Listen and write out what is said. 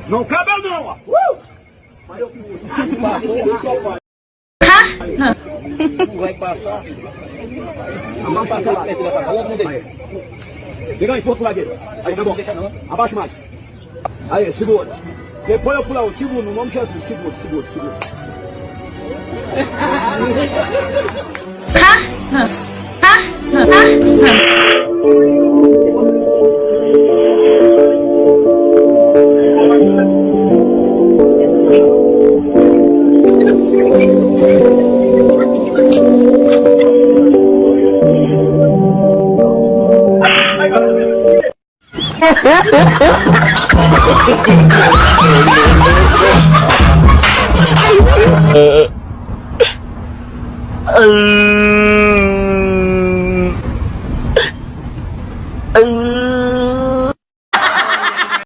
Não cabe não, ó. Não vai passar. Vamos passar lá. Liga aí, pouco lá dele. Aí, tá bom. Abaixa mais. Aí, segura. Depois eu pular o segundo, no nome de Jesus. Segura, segura, segura. Ha ha ha ha!